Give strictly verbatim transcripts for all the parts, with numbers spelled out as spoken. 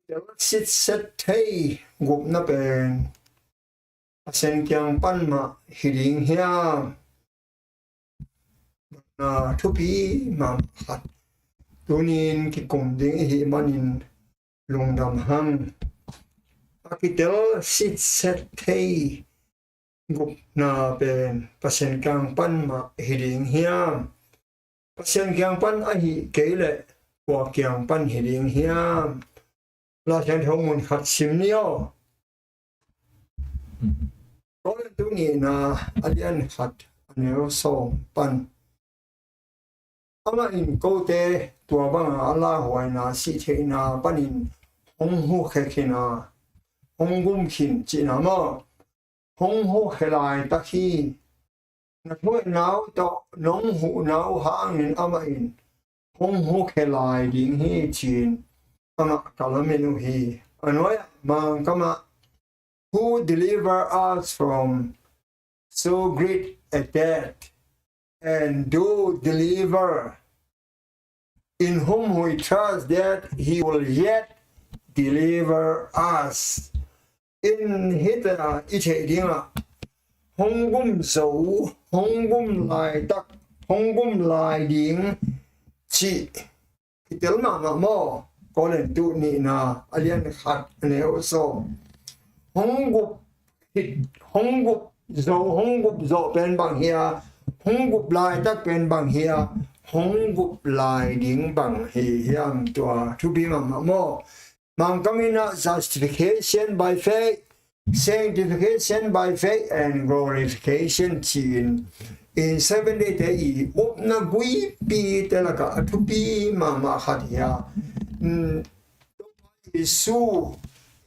Tel sitset thei gupna pen Pasian kiang pan mah hi ding hiam? Na thupi mahmah khat tunin kikum ding i hih manin lungdam hang. A kitel sitset thei gupna pen Pasian kiang pan mah hi ding hiam? Pasian kiang pan ahih kei leh kua kiang pan hi ding hiam? Lai Siangtho mun khat sim ni aw. Korintu nihna a lian khat a neu sawm pan. Amah in kote tua banga a lauhuaina sih theihna panin hong hukhia khin a, hong gum khin cihna maw? Hong hukhia laitak hi. Na thuakna uh tawh nong huhna uh hangin amah in hong hukhia lai ding hi ci-in amah ka lamen uh hi. A nuai-ah Mangkam ah, "Who deliver us from so great a death, and do deliver, in whom we trust that he will yet deliver us." In hita i theih dingah hong gum zo, hong gum laitak, hong gum lai ding cih kitel mahmah maw? Korintu nihna a lian khat a neu sawm. Hong gup hit, hong gup zo, hong gup zawh pen bang hi a, hong gup laitak pen bang hi a, hong gup lai ding bang hi hiam? Tua thupi mahmah maw? Mangkam in ah justification by faith, sanctification by faith and glorification ci-in, in Seventh Day te i upna guipi te lakah a thupi mahmah khat hi a. Jesu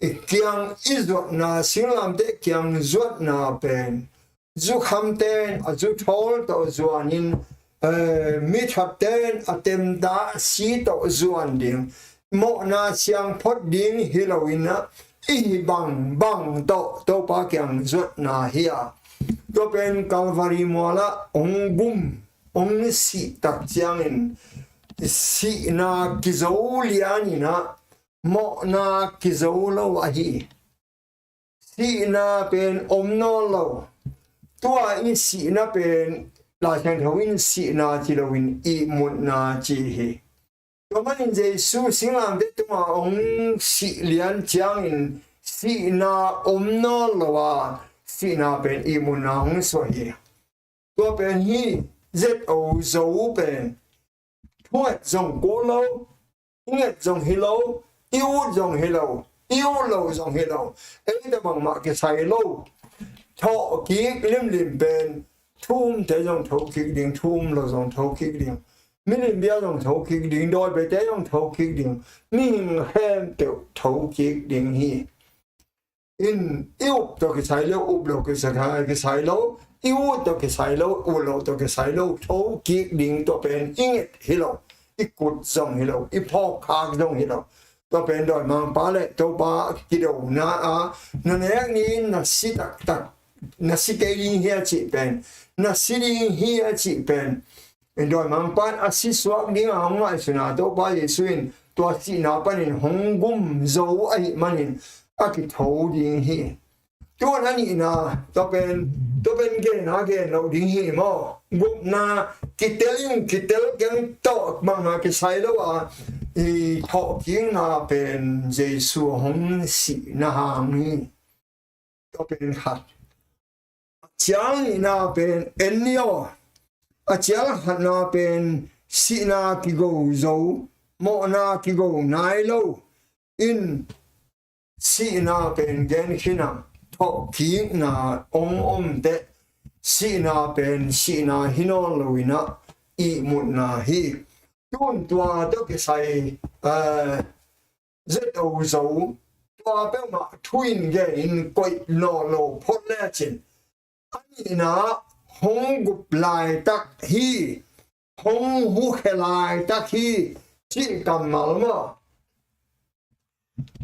i kiang i zuatna, singlamteh kiang zuatna pen zukhamte in a zuthawl tawh zuanin, eh, mithatte in a temta si tawh zuan ding, mawhna siangphot ding hi loin ah, i hih bangbang tawh Topa kiang zuatna hi a. Tua pen Calvary mualah hong gum, hong sih tak ciangin sihna kizo lianin ah mawhna kizo lo ahi. Sihna pen om nawn lo. Tua i sihna pen Lai Siangtho in sihna ci loin ihmutna ci hi. Tua manin Jesu singlamteh tungah hong sih lian ciangin sihna om nawn lo a, sihna pen ihmutna hong suah hi. Tua pen hi, Z O Zo pen thunget zong kul lo, i nget zong hi lo, i ut zong hi lo, i ut lo zong hi lo. Eite bangmah kisai lo. Thawhkik limlim pen thu umte zong thokik ding, thu um lo zong thokik ding, milim bia zong thokik ding, dawipete zong thokik ding, mihing khempeuh thokik ding hi. In i up tawh kisai lo, up lo kisai, kisai lo, i ut tawh kisai lo, ut lo tawh kisai lo thokik ding. Tua pen i nget hi lo, i kut zong hi lo, i phawkkhak zong hi lo. Tua pen dawimangpa le Topa kidona a, na nek ni-in na si taktak, na si kei ding hi a cih pen, na si ding hi a cih pen, dawimangpa in a si suak ding a hong ngaihsun a, Topa Jesu in tua sihna panin hong gum zo ahih manin a kitho ding hi. Tua a nihna, tua pen, tua pen gen a gen lo ding hi maw? Gupna, kitel in kitel keng tawh bangmah kisai lo a, i thawhkikna pen Jesu hong sihna hang hi. Tua pen khat. A cial nihna pen en ni aw. A cial khatna pen sihna kigo zo, mawhna kigo nai lo. In sihna pen gen khin a, thawhkikna ong om teh, sihna pen sihna hi nawn lo in ah ihmutna hi. Tun tua tawh kisai, eh, Z O Zo, tua peuhmah thu in gen in koih lawlaw phot lecin, a nihna hong gup laitak hi, hong hukhia laitak hi cih kammal maw?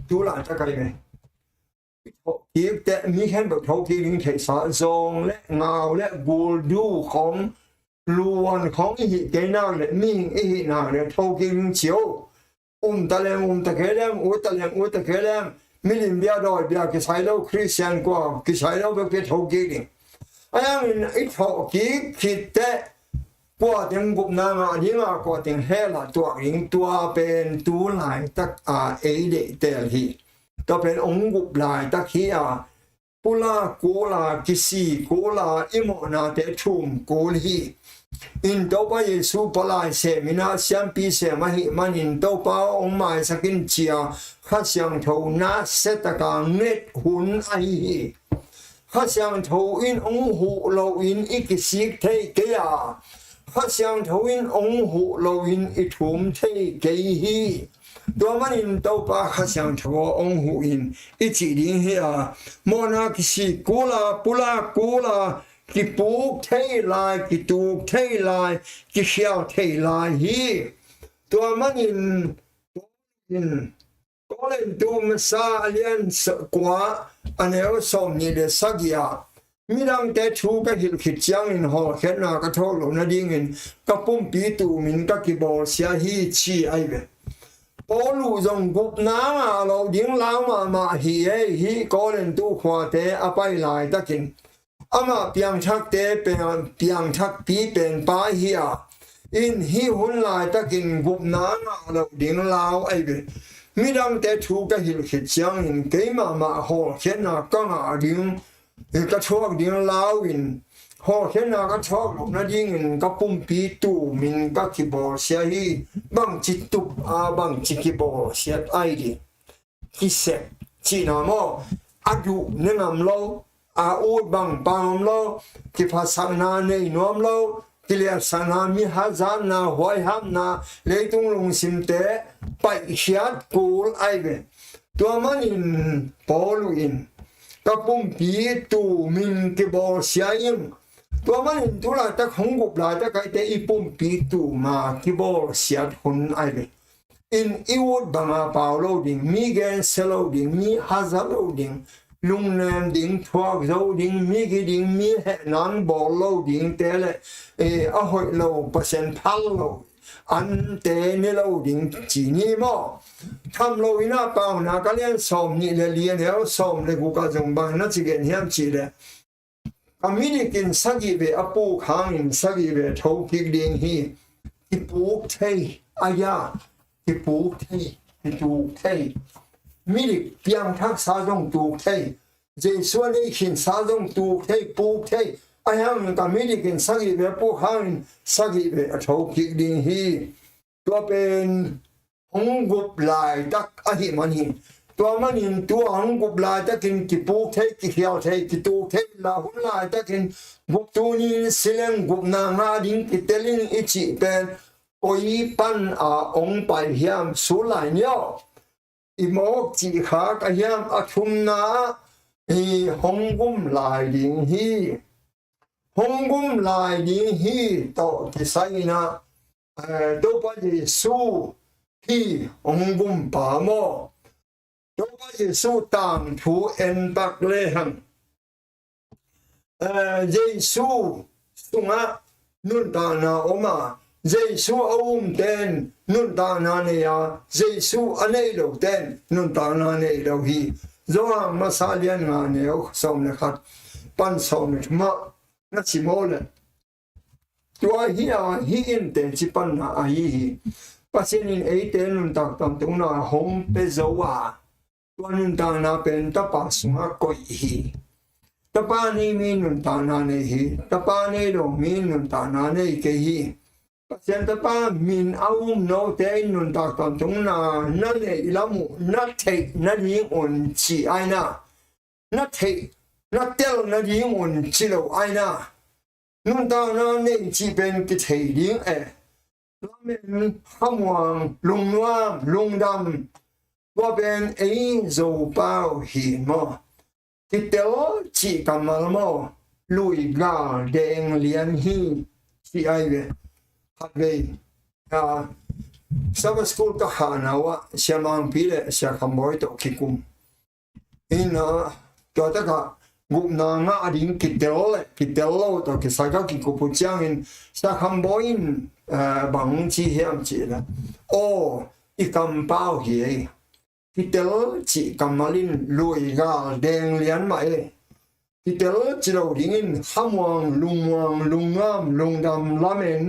Tu laitak a hi ve. Thawhkik teh mi khempeuh thokik ding theihsa, zawng le ngau le guldu khawng, luan khawng i hih kei nak le, mihing i hih nak le thokik ding ci o. um ta leng um ta kei leng, ut ta leng ut ta kei leng, milim bia dawi bia kisai lo, Khristian kua kisai lo bek pia tho kik ding. A hangin i thawh kik khit teh kua teng gupna ngah ding a, kua teng hell ah tuak ding, tua pen tu laitak a ei deihtel hi. Tua pen hong gup laitak hi a, pulak kul a, kisik kul a, i mawhnate thum kul hi. In Topa Jesu palai sem in a, siampi sem ahih manin Topa hong maisak in ci a, Kha Siangtho nasia taka nget hun ahi hi. Kha Siangtho in hong huh loin i kisik thei kei a, Kha Siangtho in hong huh loin i thum thei kei hi. Tua manin Topa Kha Siangtho aw hong huh in i cih ding hi a, mawhna kisik kul a, pulak kul a, kipuk thei lai, kituk thei lai, kikhial thei lai hi. Tua manin in Korintu masa a lian sa-, kua, a neu sawmnih le sagih ah, midangte thu ka hilh khit ciangin hawlkhiatna ka thuak loh nadingin ka pumpi tumin ka kibawlsia hi, ci ahi ve. Paulu zong gupna ngah lo ding lau mahmah hi ei hi. Korintu khuate a pai laitakin amah piangthakte pen, piangthakpi penpa hi a, in hih hun laitakin gupna ngah lo ding lau ahi ve. Midangte thu ka hilh khit ciangin keimah mah hawlkhiatna ka ngah ding, ka thuak ding lau in, hawlkhiatna ka thuak loh nadingin ka pumpi tumin ka kibawlsia hi. Bangci tup a, bangci kibawlsiat ahi ding? Kisep cihna maw? A duh ne ngam lo, a ut bang pang om lo, kiphatsakna nei nuam lo, kiliatsakna, mi hazatna, huaihamna, leitung lungsimte paihkhiat kul ahi ve. Tua manin Paulu in ka pumpi tumin kibawlsia ing. Tua manin tu laitak hong gup laitak ahi teh i pumpi tuma kibawlsiat hun ahi ve. In i ut banga pau lo ding, mi gensia lo ding, mi haza lo ding, lungnem ding, thuak zo ding, mi gi ding, mi hehna bawl lo dingte le, eh, a hoih lo, Pasian phal lo ante ne lo ding ci ni maw? Tham lo in a Paunak a lian sawmnih le li, a neu sawm le guk ah zong bang na ci gen hiam cih leh, ka midik in sagih vei a puk hangin sagih vei a tho kik ding hi. Kipuk thei, a ya, kipuk thei, kituk thei. Midik piangthaksa zong tuk thei. Jesu a nei khinsa zong tuk thei, puk thei. Ahi hangin ka midik in sagih vei a puk hangin sagih vei a tho kik ding hi. Tua pen hong gup laitak ahih man hi. Tua manin tua hong gup laitakin kipuk thei, kikhial thei, kituk thei, la hun laitakin guptu ni in si leng gupna ngah ding kitel in i cih pen koi pan a hong pai hiam, sul lai ni aw. I mawk cih khak a hiam, a thumna ah i hong gum lai ding hi. Hong gum lai ding hi tawh kisai in a, eh, Topa Jesu hi hong gumpa maw? Topa Jesu tangthu en pak lehang, eh, Jesu sungah nuntakna om a, Jesu a umten nuntakna nei a, Jesu a nei loten nuntakna nei lo hi. Johan masa lian nga, neu sawm le khat pan sawm le thum ah na sim aw leh, tua hi a, hih in teci panna ahi hi. Pasian in eite nuntak tawntungna hong pia zo a, tua nuntakna pen Tapa sungah koih hi. Tapa nei mi nuntakna nei hi. Tapa nei lo mi nuntakna nei kei hi. Pasian Tapa min a um note in nuntak tawntungna na neih lam uh na theih nadingun ci aina, na theih, na tel nadingun ci lo aina, nuntakna nei cih pen kithei ding e. Lamen, khamuang, lungnuam, lungdam, tua pen ei Zopau hi maw? Kitel cih kammal maw? Lui gal deng lian hi, ci ai ve. Khat vei, a, Sabbath School ka khahna uah Sia Mangpi le Sia Khamboi tawh kikum. Ina, tua takah gupna ngah ding kitel le kitel lo tawh kisai ka kikup uh ciangin Sia Khamboi in, eh, bang ci hiam cih leh, aw, i kampau hi ei. Kitel cih kammal in lui gal deng lian mah ei. Kitel ci lo dingin khamuang, lungmuang, lungngam, lungdam lamen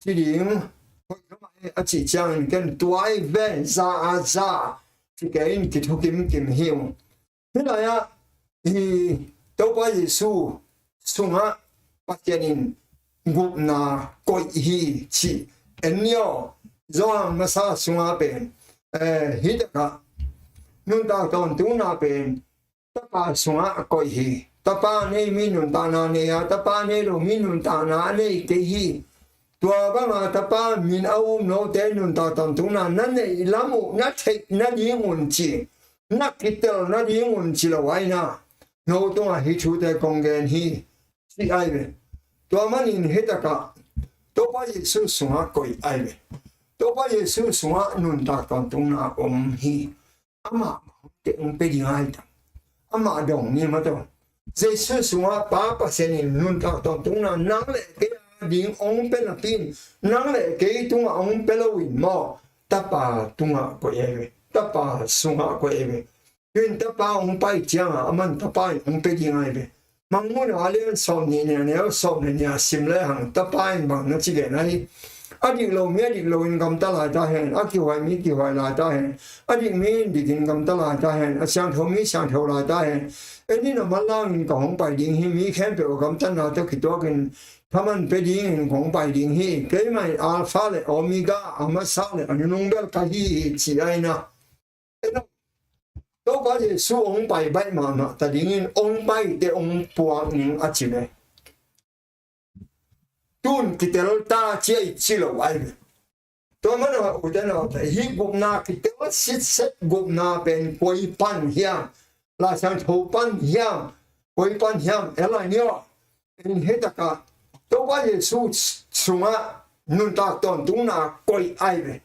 ci ding hoih lo mah ei a cih ciangin ken tua ei ve, za a za ci kei in kithukim kim hi ung. Hih lai-ah i Topa Jesu sungah Pasian in gupna koih hi cih en ni aw. Johan masa sungah pen, eh, hih takah nuntak tawntungna pen Tapa sungah koih hi. Tapa nei mi nuntakna nei a, Tapa nei lo mi nuntakna a nei kei hi. Tua banga Tapa min a um note nuntak tawntungna na neih lam uh na theih nadingun ci, na kitel nadingun ci lo aina, no tungah hih thute kong gen hi, ci ai ve. Tua manin hih takah Topa Jesu sungah koih ai ve. Topa Jesu sungah nuntak tawntungna om hi. Amah te ong pe ding ai ta. Amah dong ni ma to. Jesu sungah Pa Pasian in nuntak tawntungna nang le kei a ding ong pe napi in, nang le kei tungah ong pe lo in maw, Tapa tungah koih ei ve. Tapa sungah koih ei ve. Tuin Tapa ong pai ciangah aman Tapa in ong pe ding ai ve. Mangmuhna a lian sawm nih nih a neu sawm le nih a sim le hang Tapa in bang na ci gen ai. A dik lo mi a dik lo in gamta lai ta hen, a kihuai mi kihuai lai ta hen, a dik mi in dik in gamta lai ta hen, a siangtho mi siangtho lai ta hen. En in a manlang in ka hong pai ding hi, mi khempeuh a gamtatna tawh kituak in thaman pe ding in kong pai ding hi. Keimah in Alpha le Omega, a masa le a nunung bel ka hi hi ci ai na. Topa Jesu ong pai baih mahmah ta dingin ong paite ong puak ning a ci ve. Tun kitel ta ci ai ci lo ai ve. Tua mana ute naute, hih gupna kitel sitset gupna pen koi pan hiam, Lai Siangtho pan hiam, koi pan hiam, en lai ni aw. In hih takah Topa Jesu sungah nuntak tawntungna koih ai ve.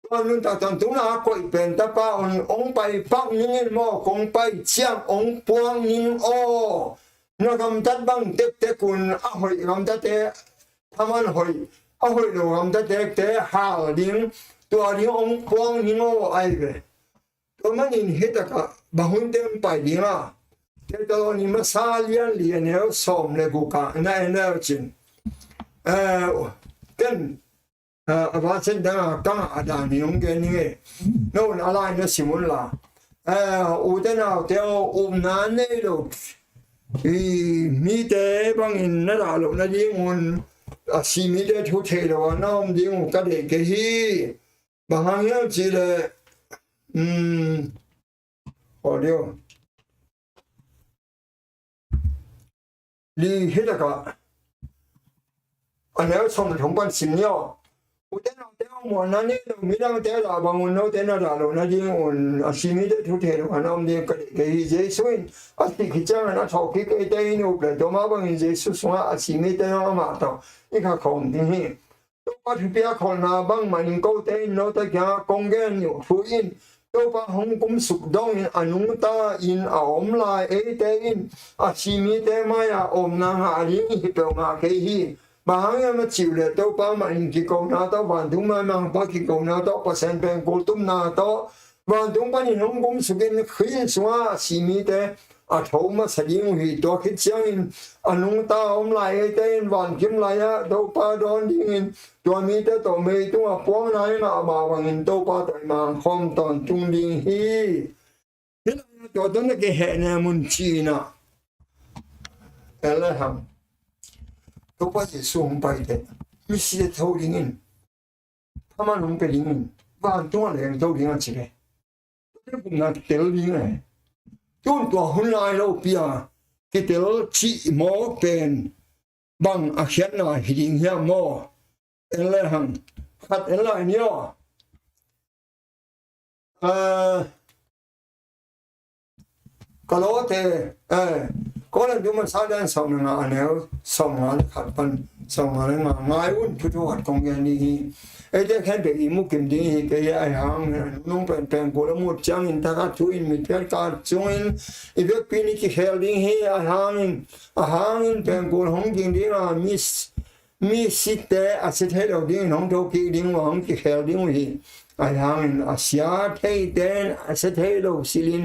Tua nuntak tawntungna a koih pen Tapa un ong pai pak ningin maw, kong pai ciang ong puang ning aw. Na gamtat bang tektek un a hoih gamtate, thaman hoih, a hoih lo gamta tekte hal ding, tua ding ong puang ning aw ai ve. Tua manin hih takah bang hun teng pai ding a, Thesalonika masa lian li a neu sawm le guk ah na en le cin. Eh, ken a, a va sen dang a kang a dan hi hong gen hi nge. No un a lai na sim un la. A, ute naute aw, upna nei lo i mite bangin na dah loh nadingun a si mite thu thei lo a na om ding uh ka deih kei hi. Bang hang hiam cihleh, um, audio. Li hih takah a neu sawm le thum pan sim ni aw. Ute naute aw, muanna nei lo midangte a dah bangun note na dah loh nadingun a si mite thu thei lo a na om ding ka deih kei hi. Jesu in a sih khit ciangin a thawhkik eite in up le tua mah bangin Jesu sungah a si mite zong amah tawh i kha khawm ding hi. Topa thupiak kholhna bangmah in kote in note kiangah kong gen uh thu in Topa hong kumsuk dongin a nungta in a om lai eite in a si mite mai-ah omna ngah ding i hi peuhmah kei hi. Bang hang hiam a cih uh leh Topa mah in kikona tawh, vantung maimangpa kikona tawh, Pasian pengkul tupna tawh, vantung panin hong kumsukin Khrih sungah a si mite a tho masa ding uh hi. Tua khit ciangin a nungta a om lai eite in vankim lai-ah Topa dawn dingin tua mite tawh mei tungah puangna i ngah mah bangin Topa tawh i mangkhawm tawntung ding hi. Hih lai-ah tua tawh na kihehnem un ci-in ah, en le hang, Topa Jesu hong paite misite tho dingin, thaman hong pia dingin, vantungah leng tho ding a ci ve. Tua teh gupna kitel ding e. Tun tua hun lai lopi-a kitel cih mawk pen bang a khiatna hi ding hiam maw? En le hang, khat en lai ni aw. Eh, Kolose, eh, Korin tu masa dan sawm le nga a neu sawm nga le khat pan sawm nga le nga. Ngai un, thuthu khat kong gen ding hi. Eite khempeuh i mukim ding hi kei hi. Ahi hangin a nunung pen pengkul a mut ciangin thakhat thu-in mitphiat khat sungin i vekpi-in i kikhel ding hi. Ahi hangin, a hangin pengkul hong ging ding a, mis mi site a si thei lo dingin hong thokik ding uh a, hong kikhel ding uh hi. Ahi hangin a sia theite in a sia thei lo silhin,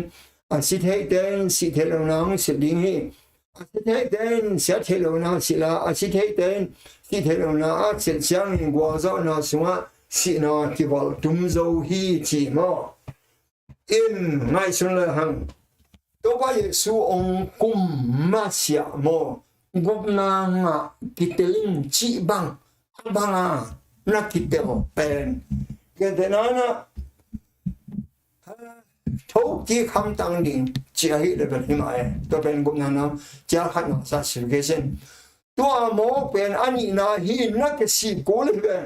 a si theite in sih theih lohna hong silh ding hi. A si theite in sia theih lohna silh a, a si theite in sih theih lohna a silh ciangin gualzawhna sungah sihna kivalh tum zo hi ci maw? In ngaihsun le hang. Topa Jesu hong kum masiah maw, gupna ngah kitel in cih bang, a banga na kitel pen, gentehna in ah, thokik hamtang ding ci ahi le bel hi mah e. Tua pen gupna na cial khatna sa sil kei sin. Tua mawk pen a nihna hi, na kisik kul hi ve,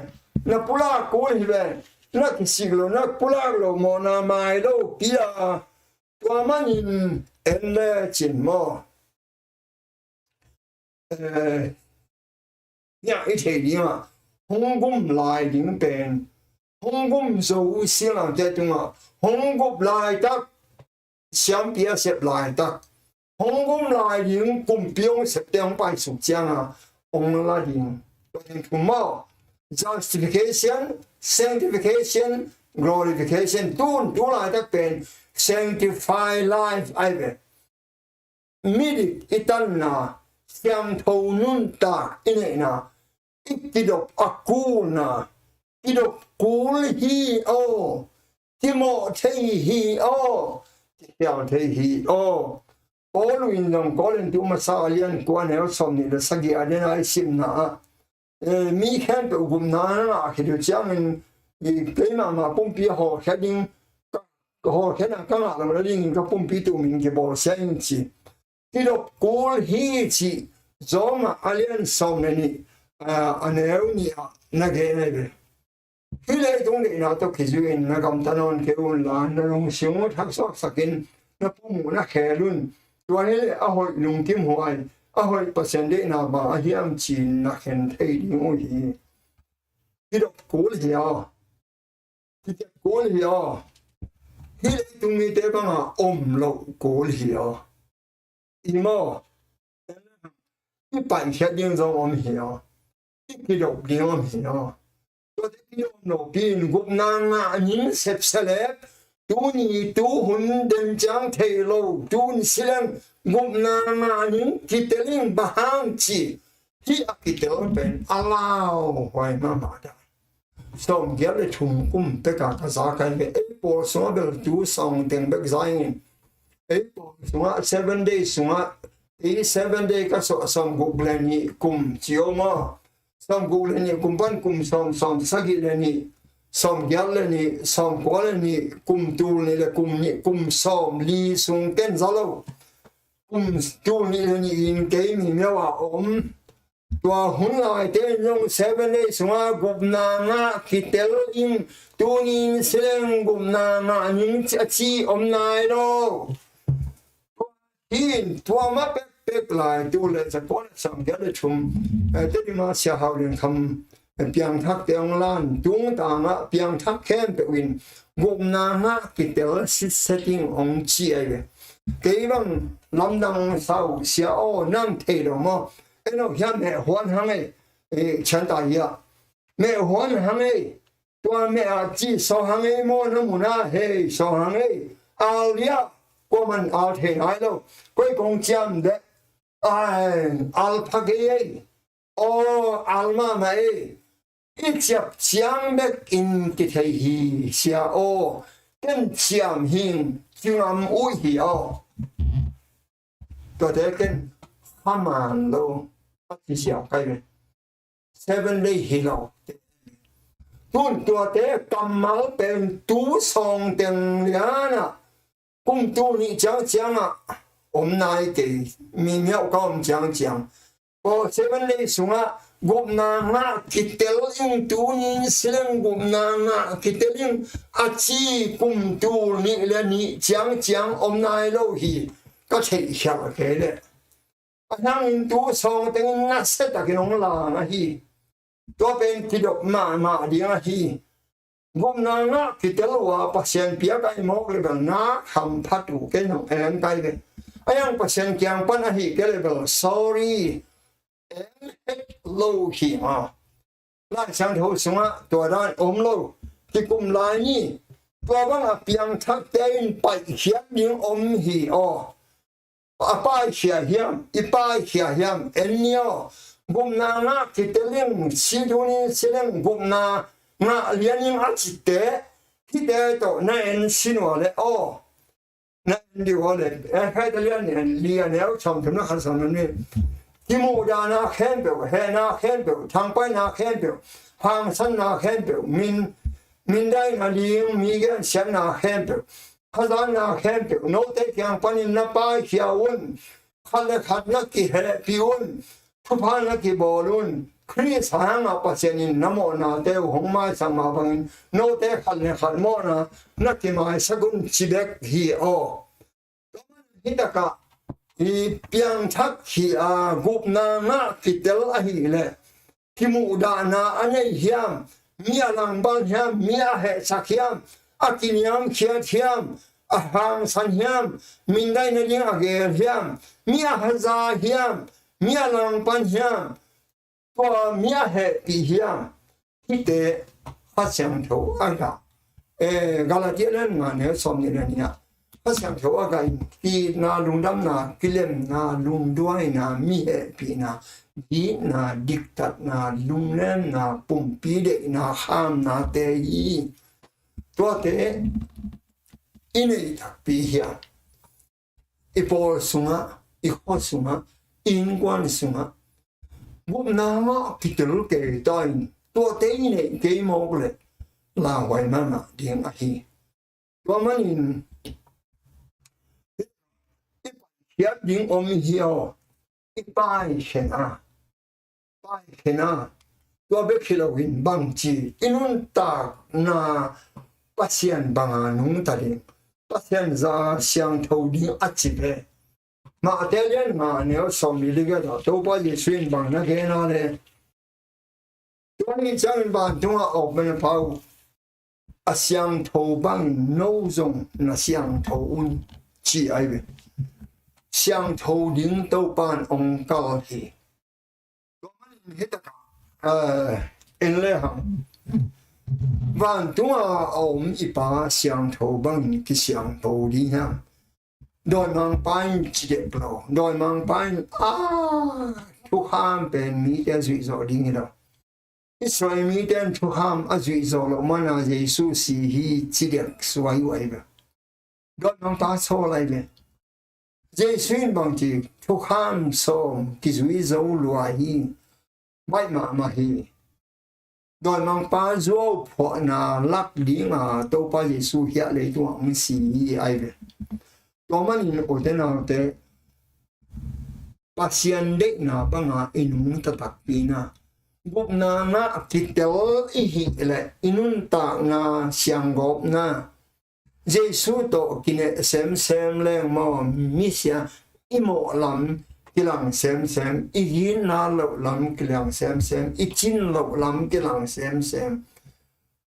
na pulak kul hi ve, na kisik lo, na pulak lo mawhna mai lo pia. Tua manin en le cin maw? Eh, hiah i thei dingah hong gum lai ding pen, hong gum zo siangte tungah hong gup laitak, siampi a sep laitak, hong gum lai ding kumpi hong septe hong paisuk cianga hong la ding. Tua ding thum maw? Justification, sanctification, glorification. Tun tu laitak pen sanctify life ai ve. Midik i tanna, siangtho nuntak i neihna, i kidop a kulna, kidop kul hi aw, kimawh thei hi aw, kikhial thei hi aw. Paul in zong Korin tu masa a lian kua neu sawm nih le sagih a dena i simna ah, eh, mi khempeuh gupna na ngah khit uh ciangin, i keimah mah pumpi hawlkhia ding, ka hawlkhiatna ka ngah lo nadingin ka pumpi tumin kibawlsia in ci. Kidop kul hi cih Rom ah a lian sawm le nih, a, a neu nih ah na gen ahi ve. Hih leitung deihna tawh kizui-in na gamta nawn kei un la, na lungsim uh thaksuaksakin na pum uh na khel un. Tua hileh a hoih lungkimhuai, a hoih Pasian deihna bang a hiam ci-in na khen thei ding uh hi. Kidop kul hi aw. Kidop kul hi aw. Hih leitung mite banga om loh kul hi aw. I maw? I paihkhiat ding zong om hi aw. I kidop ding om hi aw. Tuate kidop lopi-in gupna ngah ning sepselep, tuni tuhun den ciang thei lo, tun sileng gupna ngah ning kitel ing, bang hang ci. Hih a kitel pen a lauhuai mahmah dan. Sawmgiat le thum kum peka ka za kai ve. Ei pawl sungah bel tu sawng teng bek za ing. Ei pawl sungah seven day sungah, ei seven day ka sawh sawmguk le nih kum ci om aw. Sawmguk le nih kum pan kum sawm, sawmsagih le nih, sawmgiat le nih, sawmkua le nih, kum tul nih le kum nih, kum sawmli sung ken za lo. Kum tul nih le nih in kei Mimiao ah om. Tua hun laite in zong seven day sungah gupna ngah kitel in, tuni in sileng gupna ngah ning a ci om nai lo. Hi in tua mah pekpek lai tu le zakua le sawmgiat le thum, eh, Tedim ah Sia Hau Lian Kham, eh, piangthakte hong lan tungtangah piangthak khempeuh in gupna ngah kitel sitset ing hong ci ahi ve. Kei bang lamdang sau sia aw, nang thei lo maw? Eno hiam meh huan hang ei, eh, Chiang Tai hiah meh huan hang ei. Tua meh a ci saw hang ei maw, na mun ah hei saw hang ei. Al liah, kuaman al thei nai lo. Koi kong ciam deh. Ai, al pha kei ei. Aw, al mahmah ei. I ciap ciang bek in kithei hi sia aw. Ken ciam hing, ci ngam uh hi aw. Tuate ken khaman lo a ci sia kai ve. Seven day hi lo. Tun tuate kammal pen tu sawng teng lianah kum tul nih ciangciangah om nai kei, Mimiao ka om ciangciang. Aw, seven day sungah gupna ngah kitel in, tuni in sileng gupna ngah kitel in a ci kum tul nih le nih ciangciang om nai lo hi. Ka theihkhial kei leh. A hangin tu sawng tengin nasia takin hong lang ahi. Tua pen kidop mahmah ding ahi. Gupna ngah kitel uh a Pasian piak ahi mawk le bel na hamphat uh, kei hong en kai ve. A yang Pasian kiang pan ahi kei le bel sorry. en het lo hi maw. Lai Siangtho sungah tua dan om lo. Kikum lai ni, tua banga piangthakte in paihkhiat ding om hi aw. A paikhia hiam, i paikhia hiam, en ni aw. Gupna ngah kitel in, si tuni si leng gupna ngah lian in a cite, hite tawh na en si nua le aw. Na en dih aw le, Efesa lian nih, li a neu sawmthum na khat sawm na ni. Kimuhdahna khempeuh, hehna khempeuh, thangpaihna khempeuh, hangsanna khempeuh, min, mindaina ding, mi gensiatna khempeuh, hazatna khempeuh, note kiang panin na paikhia un, khat le khat na kihehpih un, thupha na kibawl un. Khrist hangah Pasian in na mawhnate uh hong maisak mah bangin, note khat le khat mawhna na kimaisak un ci bek hi aw. Hi takah i piangthak hi a, gupna ngah kitel ahih leh, kimuhdahna a nei hiam, mi a langpan hiam, mi a hehsak hiam, a kiniamkhiat hiam, a hangsan hiam, mindaina ding a geel hiam, mi a haza hiam, mi a langpan hiam, tua mi a hehpih hiam, hite Kha Siangtho a gah, eh, Galatia lian nga neu sawm nih le nih ah, Kha Siangtho a gah in, itna, lungdamna, kilemna, lungduaina, mi hehpihna, itna, diktatna, lunglemna, pumpi deihna, khamnate hi. Tuate i nei takpi hiam? I pawl sungah, i khua sungah, i innkuan sungah gupna ngah kitel kei ta in, tuate i neih kei mawk leh lauhuai mahmah ding ahi. Tua manin i paikhiat ding om hi aw. I paikhiatna, paikhiatna, tua bek hi loin bangci, i nuntakna Pasian banga nungta ding, Pasian za siangtho ding a ci ve. Matthai lian nga neu sawm li le giat ah Topa Jesu in bang na gen a le, tua ni ciangin vantungah a omna Pa uh, a siangtho bangin no zong na siangtho un, ci ahi ve. Siangtho ding Topa in hong kal hi. Tua manin hi takah, eh, en le hang, vantungah a om i Pa siangtho bangin kisiangtho ding hiam? Dawimangpa in ci dek lo. Dawimangpa in a thukham pen mite a zuih zawh ding hi lo. Israel mite in thukham a zuih zawh loh mana Jesu si hi ci dek suai uh ahi ve. Dawimangpa sawl ahi ve. Jesu in bangci, thukham sawm kizui zo lua hi. Baih mahmah hi. Dawimangpa zuauphuahna lak dinga Topa Jesu hiah leitungah hong si hi ahi ve. Tua manin ute naute, Pasian deihna banga i nungta takpi na, gupna ngah kitel i hih leh i nuntakna sianggawpna, Jesu tawh kineh semsem leng maw, misia i mawh lam kilang semsem, i gitna loh lam kilang semsem, i cin loh lam kilang semsem.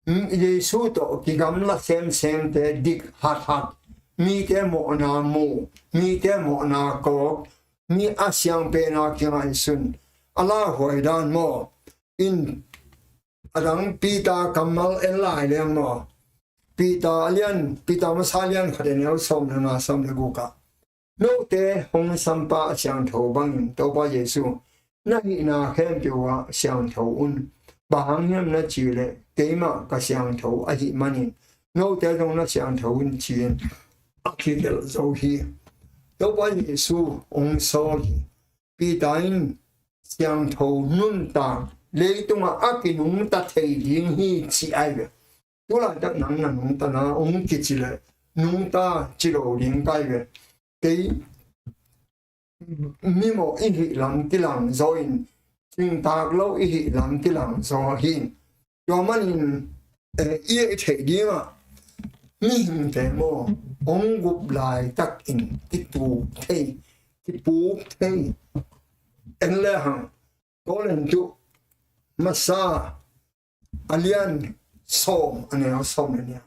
Jesu tawh kigamla semsemte dik hathat, mite mawhna mu, mite mawhna kawk, mi a siangpena kingaihsun, a lauhuai dan maw? In a dang Peter kammal en lai leng maw? Peter a lian, Peter masa lian khat a neu sawm le nga, sawm le guk ah, note hong sampa a siangtho bangin Topa Jesu na hihna khempeuh ah siangtho un. Bang hang hiam na cih leh, keimah ka siangtho ahih manin note zong na siangtho un, ci-in a kigelh zo hi. Topa Jesu hong sawl hi. Peter in siangtho nuntak leitungah a kinungta thei ding hi, ci ahi ve. Tulaitak nang na nungta na hong kici leh nungta ci lo ding ka hi ve. Kei mimawh i hih lam kilang zaw in, cingtak lo i hih lam kilang zaw hi. Tua manin, eh, i theih dingah mihingte maw, hong gup laitakin kituk thei, kipuk thei. En le hang, Korintu masa a lian sawm a neu sawm le nih ah,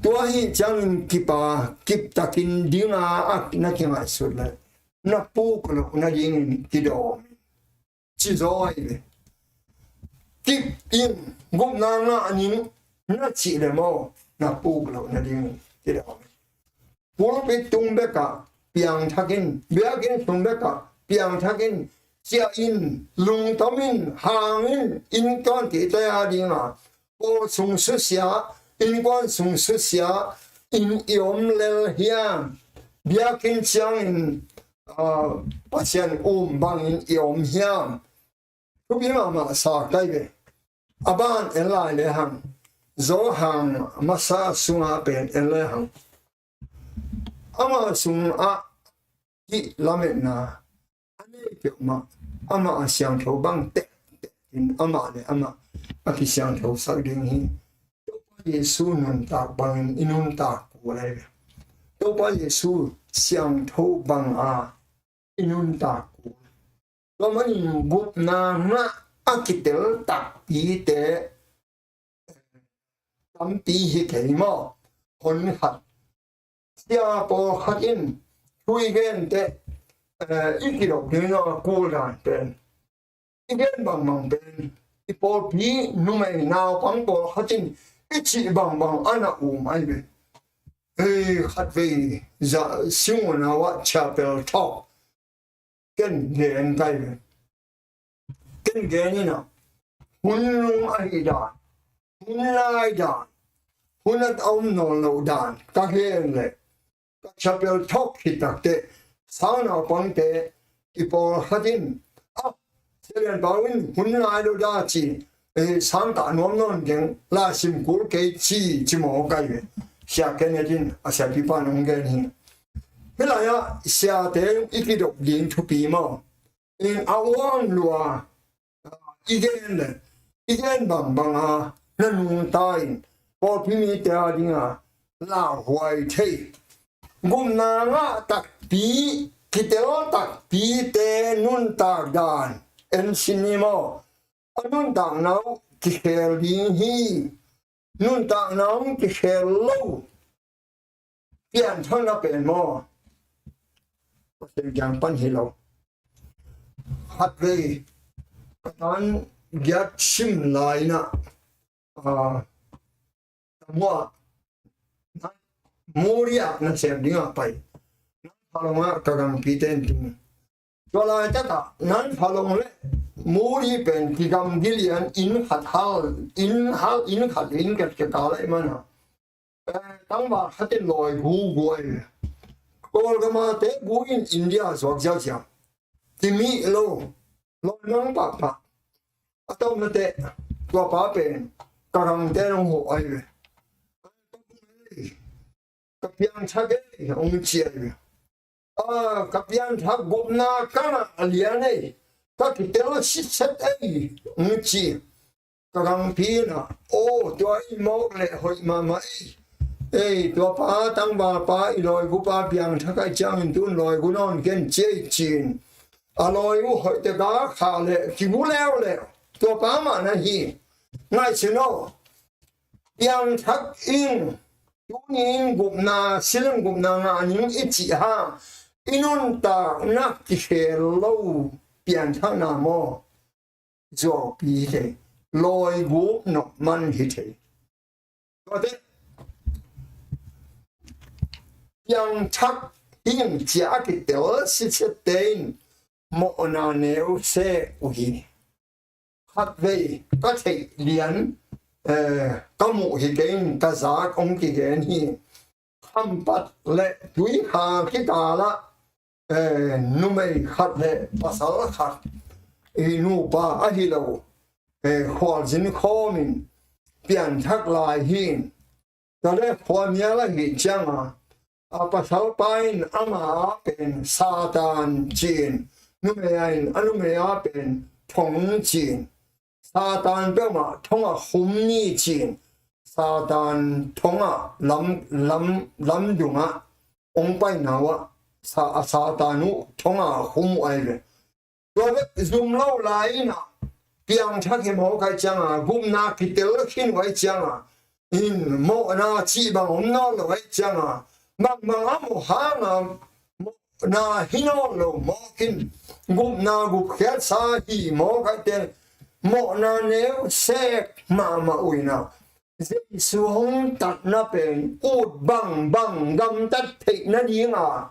tua ahih ciangin kipa, kiptakin dinga a na kingaihsut leh na puk loh nadingin kidawm in. ci zaw ahi ve. Kip in, gupna ngah ning na cih le maw, na puk loh nading ci dawh. Pulpit tung bekah piangthak in, biakinn sung bekah piangthak in, ciah in, lungtom in, hang in, innkuan tite a dinga pawl sung susia, innkuan sung susia in i om lel hiam? Biakinn ciangin, ah, Pasian um bangin i om hiam? Thupi mahmah sa kai ve. A ban en lai le hang, Johan masa sunga pen en le hang, ama sungah hih lametna a nei peuhmah, amah a siangtho bang tektek in amah le amah a kisiangthosak ding hi. Topa Jesu nuntak bangin i nuntak kul ahi ve. Topa Jesu siangtho banga i nuntak kul. Tua manin gupna ngah a kitel takpite tampi hi kei maw? Hon khat, sia pawlkhat in thu i gen teh, eh, i kidop ding a kul dan pen, i gen bangbang pen, i pawlpi numei naupang pawlkhat in i cih bangbang a na um ahi ve. Hei, khatvei za, Singona ah chapel thawk ken gen kai ve. Ken gen ina, hun lung ahi dan, hun lai dan, hun a om nawn loh dan ka gen le, ka chapel thawk khit takteh, sang naupangte i pawlkhat in, ah, Sia Lian Pau in hun lai lo da ci, eh, sang ta nuam nawn keng, la sim kul kei ci, ci maw kai ve. Sia Kenneth in a siapipa in hong gen hi. Hih lai-ah siate i kidop ding thupi maw? In a uang lua, i gen le, i gen bangbanga na nungta in, pawlpi mite a dinga lauhuai thei, gupna ngah takpi, kitel takpite nuntak dan en sin ni maw? A nuntakna uh kikhel ding hi. Nuntakna uh kikhel lo. Pianthakna pen maw, Pasian kiang pan hi lo. Khatvei ka tan giat sim lai-in ah, ah, ka muah, Muri ah nasem dingah pai. Nang phalong ah ka gangpite in tung. Tua laitakah nang phalong le Muri pen kigamgi lian, inn khat hal, inn hal, inn khat le inn khat kikal ahih manin ah, eh, tangval khat in lawi gu gu ahi ve. Kawlgamte gu in India zuak ziauziau. Kimih lo, lawi mang pahpah. A tawpna teh, tua pa pen ka gangte in hong huh ahi ve. Ka piangthak ei, hong ci ahi ve. A, ka pianthak, gupna ka ngah lian ei, ka kitel sitset ei, hong ci. Ka gangpi in ah, aw, tua i mawk leh hoih mahmah ei. Ei, tua pa, tangval pa, i lawi gu pa piangthak ahih ciangin tun lawi gu nawn ken ci ei, ci-in a lawi uh hoih tek a khah leh kigu leuleu. Tua pa mah na hi. Ngaihsun aw. Piangthak ing, tuni in gupna, siling gupna ngah ning i cih hang, i nuntakna kikhel lo pianthakna maw? Zuaupi hi thei, lawi gu nop man hi thei. Tuate, piangthak hing ci-a a kitel sitsette in mawhna ne uh se uh hi. Khatvei ka theih lian, eh, ka muh hi kei in ka zak hong kigen hi. Khampat le tuikha kikal ah, eh, numei khat le pasal khat, i nupa ahi lo, eh, khualzin khawmin pianthak lai hi. Tua le khuamial ahih ciangin, a pasalpa in ama a pen Satan ci-in, numei in a numei a pen Thong ci-in, Satan peuhmah thong ah khum ni ci-in, Satan thong ah lam, lam, lamdung ah hong paina uh ah, Sa-, a Satan uh thong ah khum uh ahi ve. Tua bek zum lo lai-in ah, piangthak hi mawk ahih ciangin, gupna kitel khin uh ahih ciangin, in mawhna cih bang om nawn lo ahih ciangin, bangbang a mawh hangin, mawh mawhna hi nawn lo mawk in, gupna gupkhiatsa hi mawk ahih teh, mawhna neu sek mahmah uh in ah, Jesu hong tatna pen ut bangbang gamtat theih nading a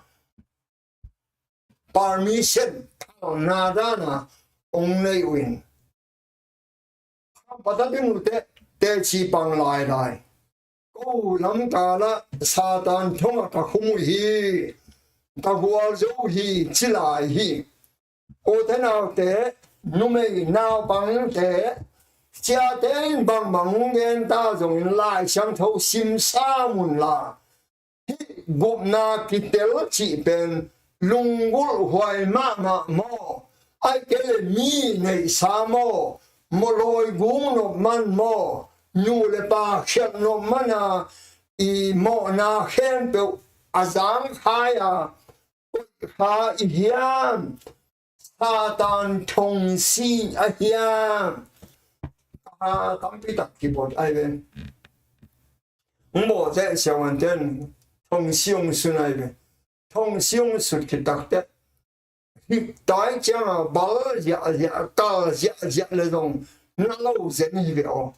permission, thalna dan a hong nei uh in, khampat a ding uh teh, teci pang lailai. Ko lamkal ah Satan thong ah ka khum uh hi, ka gualzo uh hi, ci lai hi. U te nau te, numei naupang te, ciate in bangbang hong gen ta zongin, Lai Siangtho sim sam un la. Hih gupna kitel cih pen lunggulh huai mahmah maw? Ahih kei leh mi neihsa maw? Mawlawi gung nop man maw? Nu le pa khialh nop man a, i mawhna khempeuh a zangkhai a, koih kha i hiam? Satan thongsi a hiam? A tampi tak kibawt ai ve. Hong bawh teh siavuante'n thongsi hong sun ai ve. Thongsi hong sut khit tak teh, hih tai ciang a bal ziahziah, kal ziahziah le zong na lo zen hi ve aw.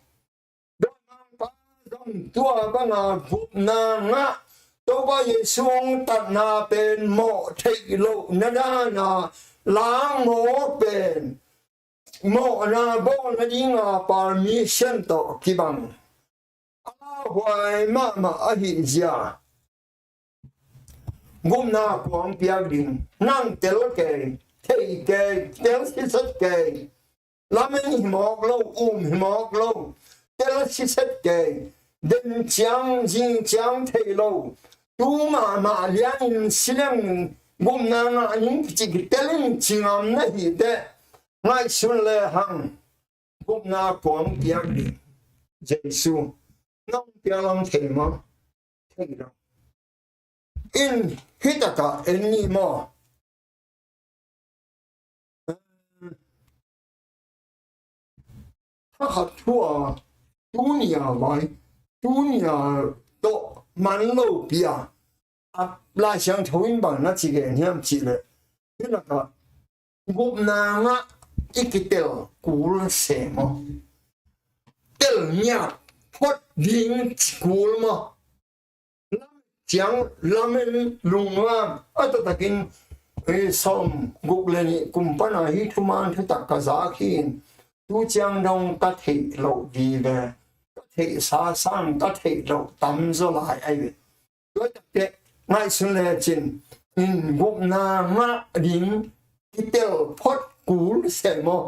Dawimangpa zong tua bang a gupna ngah, Topa Jesu hong tatna pen mawh theih lohna dan a langmawk pen, mawhna bawl nading a permission tawh kibang. A lauhuai mahmah ahih zia, gupna kua hong piak ding? Nang tel kei, thei kei, tel siset kei. Lamen hi mawk lo, um hi mawk lo, tel siset kei. Den ciang, zing ciang thei lo. Tu mahmah liangin si leng, gupna ngah ning kici kitel in ci ngam na hi teh, ngaihsun le hang. Gupna kua hong piak ding? Jesu. Nang piak lam thei maw? Thei lo. In hih tak ah en ni maw? Thakhat thu a, tuni a vai, tuni a tawh man lo pi a, a Lai Siangtho in bang na ci gen hiam cih leh, hih lak ah gupna ngah i kitel kul se maw? Tel ngiat phot ding ci kul maw? Lam ciang lamen lungngam a taktakin, eh, sawm guk le nih kum pan a hih thuman thutak ka zak hi in, tu ciang dong ka theih loh vive, ka theihsa sang ka theih loh tamzaw lai ahi ve. Tua takte ngaihsun lecin, in gupna ngah ding kitel phot kul se maw?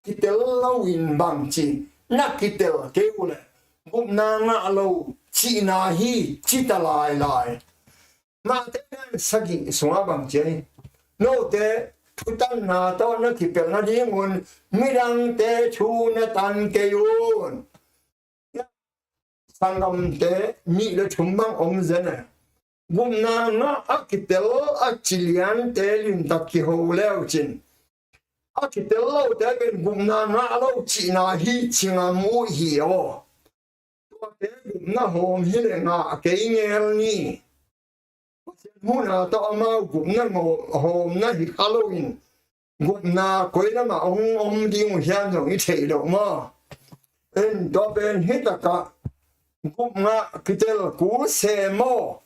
Kitel lo in bangci na kitel kei uh leh gupna ngah lo cihna hi, ci ta lailai. Mate lian sagih sungah bangci ahi, note thutanna tawh na kipelh nadingun midangte thu na tan kei un. Sanggamte nih le thum bang om zen e. Gupna ngah a kitel a ci liante limtak kiho leucin, a kitel lote pen gupna ngah lo cihna hi ci ngam uh hi aw. Tuate gupna hawm hi le ngah kei ngel ni. Pasian huhna tawh amau gupna hawmna hi kha loin, gupna koi lamah hong om ding uh hiam zong i theih loh maw? En, tua pen hih takah gupna kitel kul se maw?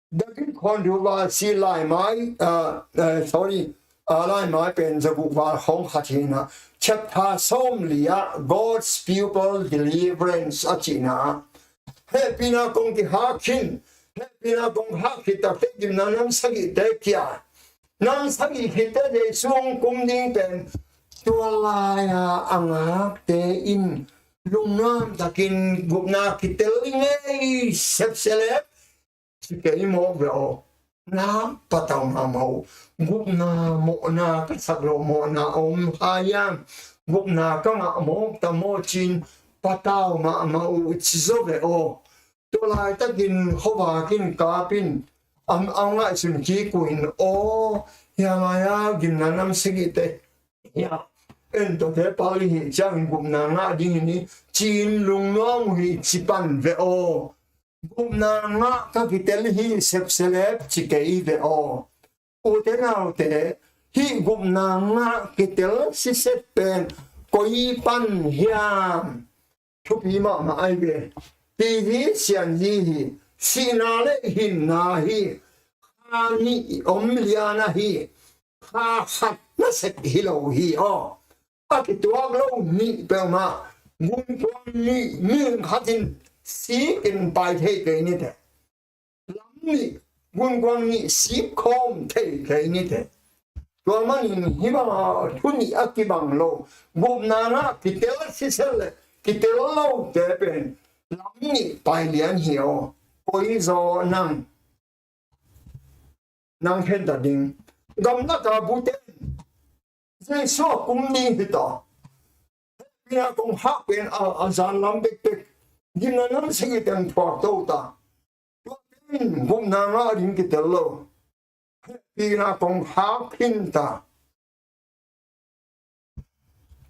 David controversy laimai, ah, eh, sorry, ah, laimai pen zaguk val khawng khat hi na, chapter sawmli ah God's People Deliverance a cihna ah, hehpihna kong kihak khin, hehpihna kong hak khit takte gimna nam sagihte kia, nam sagih khitte Jesu hong kum ding pen tua lai-a a ngakte in lungnuam takin gupna kitel ngei sepselep ci kei mawk ve aw. Na patau mahmah uh. Gupna mawhna ka sak loh mawhna a om kha hiam? Gupna ka ngah mawk ta maw cin patau mahmah uh ci zaw ve aw. Tua laitakin khuavak in kap in a, a ngaihsun kik uh in aw, hia lai-a gimna nam sagihte hia, en tawte pal i hih ciangin gupna ngah ding hi ni, ci-in lungnuam uh hi ci pan ve aw. Gupna ngah ka kitel hi sepselep ci kei ve aw. Ute naute, hih gupna ngah kitel siset pen koi pan hiam? Thupi mahmah ai ve. Pizi sianzi hi, sihna le hinna hi, kha nih om lian ahi, kha khat nasep hi lo hi aw. A kituak lo nih peuhmah, gunkuang nih, mihing khat in sik in pai thei kei ni teh. Lam nih, gunkuang nih sik khawm thei kei ni teh. Tua manin hih banga thu nih a kibang lo, gupna ngah kitel siset le kitel lote pen lam nih pai lian hi aw. Koi zaw nang, nang khen ta ding. Gamlak a bu ten Jesu a kum ding hi ta. Hehpihna kong hak pen a, a zan lam bekbek, gimna nam sigi teng thuak to ta. Tua pen gupna ngah ding kitel lo. Hehpihna kong hak khin ta.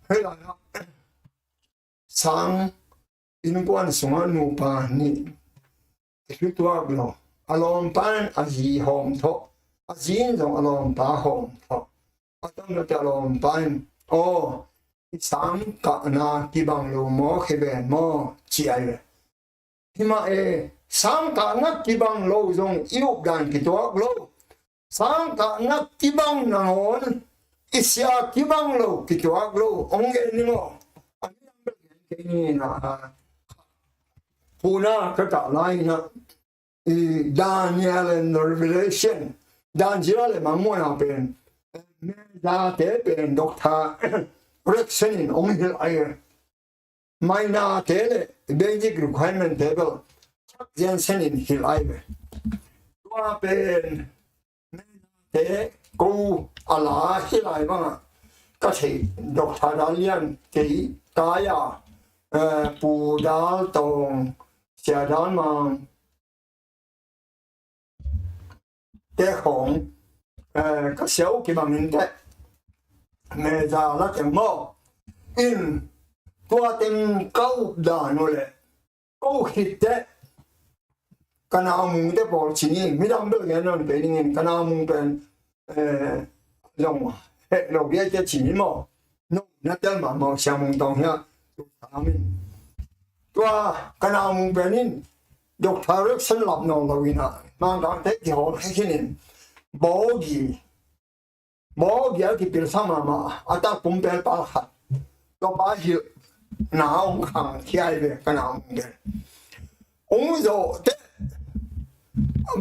Hei lai ah, sang innkuan sungah nupa nih, i thutuak lo. A lawmpa in a zi hawm thawh, a zi in zong a lawmpa hawm thawh. A tam lo teh a lawmpa in, "Aw, i sang kahna kibang lo maw, khe ven maw?" ci ai ve. Hi mah e, sang kahna kibang lo zong i updan kituak lo. Sang kahna kibang nangawn i sia kibang lo kituak lo. Hong gen ni maw? A ni dang bel gen kei ni na. Puna ka kah lai na, i Daniel and Revelation, Daniel le Mangmuhna pen, Mezate pen Doctor Rexon in hong hilh ai. Minor te le basic requirement te bel Chuck Jensen in hilh ai ve. Tua pen te ko a la hilh ai bangah ka thei, Doctor Dal Lian, kei Kaya, eh, Pu Dal Tawng, Sia Dal Mang, te khawng, eh, ka sia uh kibangin teh, meza la teng maw? In tua teng ka up dan uh leh, ko khit teh, ka naumung te pawl ci ni, midang bel gen nawn kei dingin, ka naumung pen, eh, zong heh lo biai te ci ni maw? No, na tel mahmah uh, Sia Mung Tawng hiah, tua ka naumung pen in, Doctor Rexon lap nawn lo in ah, Mangkangte kihawl khe khin in, Bawgi, Bawgi a kipilsa mahmah, a tak pumpel pa khat, tua pa hilhna hong khang khia ai ve, ka naumung pen. Hong zawh teh,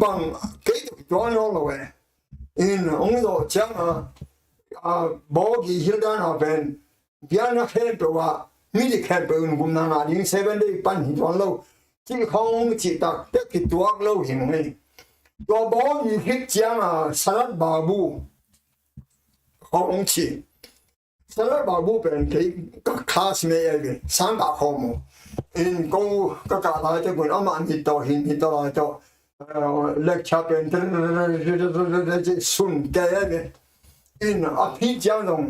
bang, kei tawh kituak nawn lo e. In hong zawh ciangin, a, Bawgi hilh dan a pen, biakna khempeuh ah, midik khempeuh in gupna ngah ding Seven Day pan hi tuan lo, cih khawng hong cih tak teh kituak lo hi mawk hi. Tua Bawgi khit ciangin Sarat Babu khawng hong ci. Sarat Babu pen kei ka classmate ahi ve, sang kah khawm uh. In ko ka kah lai teh kun amah mit tawh, hi mit tawh lai tawh, eh, lecture pen sun kei ahi ve. In a phih ciang zong,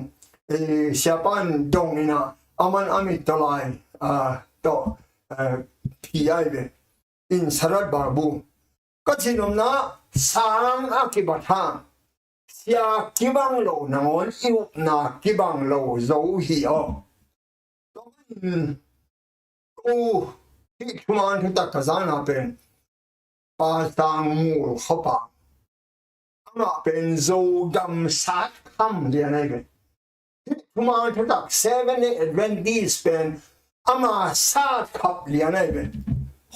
eh, siapa in dong in ah, aman a mit tawh lai, ah, tawh, eh, phih ahi ve. In Sarat Babu, ka cih nopna, sang a kibat hang, sia kibang lo nangawn i upna kibang lo zo hi aw. Tua manin ko hih thuman thutak ka zana pen, Pa Sang Mul Khawpa, amah pen Zogam sat kham lian ahi ve. Hih thuman thutak Seven Day Adventist pen ama sat kham lian ahi ve.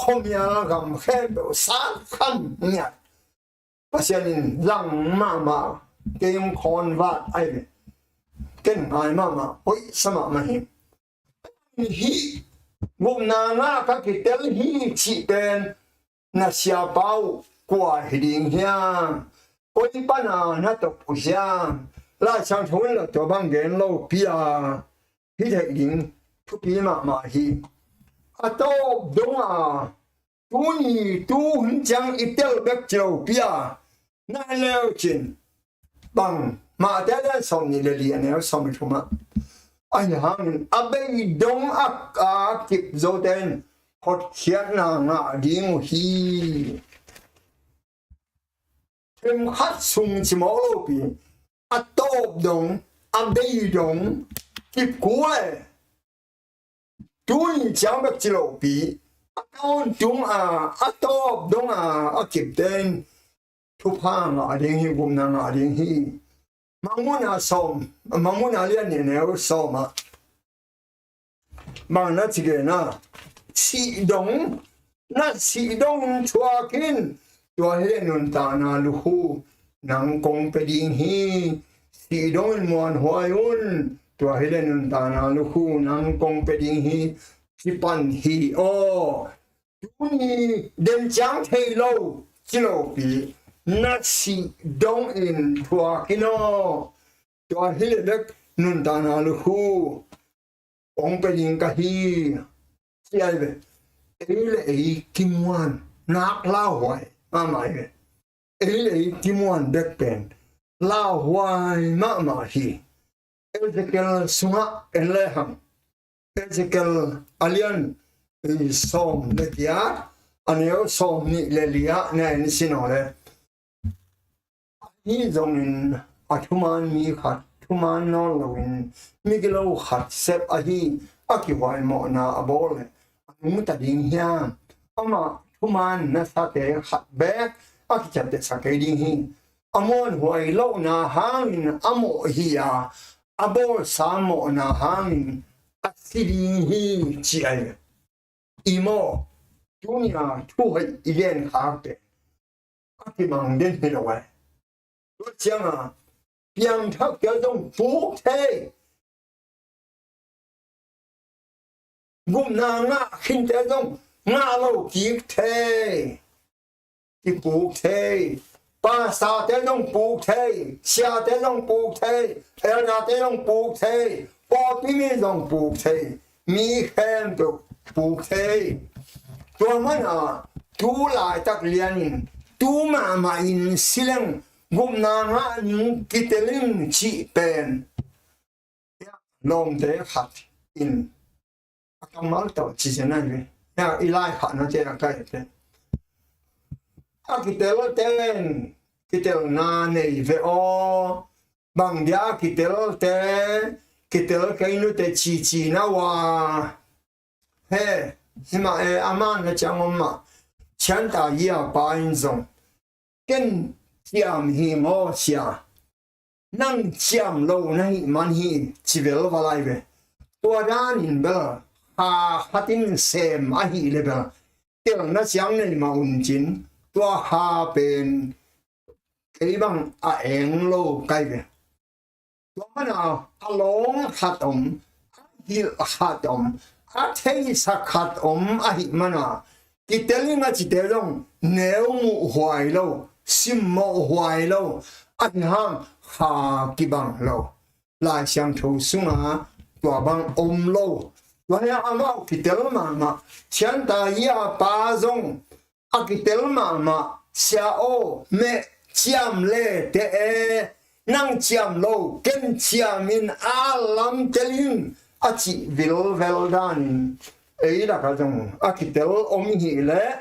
Khuamial gam khempeuh sat kham ngiat. Pasian in zang mahmah, kei hong khawnvat ahi ve. Ken ngai mahmah, hoihsa mahmah hi. Hih gupna ngah ka kitel hi cih pen, na siapa uh kua hi ding hiam? Koi pana na tawp uh hiam? Laisiangtho in la tua bang gen lopi a, hi theih ding thupi mahmah hi. A tawp dong a, tuni tu hun ciang i tel bek ci lopi a, na leu cin. Bang, Mate a lian sawmnih le li, a neu sawm le thum ah, ahi hangin a bei dong a, a kip zote in hotkhiatna ngah ding uh hi. Themkhat sung ci mawk lopi, a tawp dong, a bei dong kip kul e. Tuni ciang bek ci lopi, a tawntung a, a tawp dong a, a kipte in thupha ngah ding hi, gupna ngah ding hi. Mangmuhna sawm, Mangmuhna lian nih neu sawm ah bang na ci gen a, sih dong, na sih dongin thuak in, tua hi leh nuntakna lukhu nang kong pia ding hi. Sih dongin muanhuai un, tua hi leh nuntakna lukhu nang kong pia ding hi, ci pan hi aw. Tuni den ciang thei lo ci lopi, na sih dongin thuak in aw. Tua hi leh bek nuntakna lukhu kong pia ding ka hi, ci ai ve. Ei le ei kimuan nak lauhuai mahmah hi ve. Ei le ei kimuan bek pen lauhuai mahmah hi. Ezekiel sungah en lehang, Ezekiel a lian sawm le giat, a neu sawm nih le li ah na en sin aw le. Ahi zongin a thuman mi khat thuman nawn loin migilo khat sep ahi, a kihuai mawhna a bawl le a nungta ding hiam? Amah thuman nasate khat beek a kiciamtehsak kei ding hi. A muanhuai lohna hangin a mawh hi a, a bawlsa mawhna hangin a si ding hi, ci ai. I maw, tuni a thuhoih i gen khakte a kimang den hi lo ai. Tua cianga piangthakte zong puk thei. Gupna ngah khinte zong ngah lo kik thei. Kipuk thei. Pastorte zong puk thei. Siate zong puk thei. Elderte zong puk thei. Pawlpi mi zong puk thei. Mi khempeuh puk thei. Tua mana tu laitak lianin tu mahmah in sileng gupna ngah ning kitel in cih pen lawmte khat in a kammal tawh ci zen ahi ve. Hia i lai khat na te a kai te a kitelte in kitelna nei ve aw. Bang dia a kitelte kitel kei nute cici na ua. He, himah e, a man na ciang om mah. Cianta yia pa in zong ken ciam hi maw sia? Nang ciam lo na hih man hi ci vel va lai ve. Tua danin bel ha khatin sem ahih le bel telna ciang nei mah un cin tua ha pen kei bang a eng lo kai ve. Tua mana a lawng khat om, a hilh khat om, a theisa khat om ahih mana kitel in a cite zong neu muh huai lo, simmawh huai lo, ahi hang kha kibang lo. Lai Siangtho sunga tua bang om lo. Tua hia amau kitel mahmah Chianta Yia pa zong a kitel mahmah, sia aw, meh ciam le te e, nang ciam lo ken ciam in a lam tel in a cih vilvel danin ei lakah zong a kitel om hi leh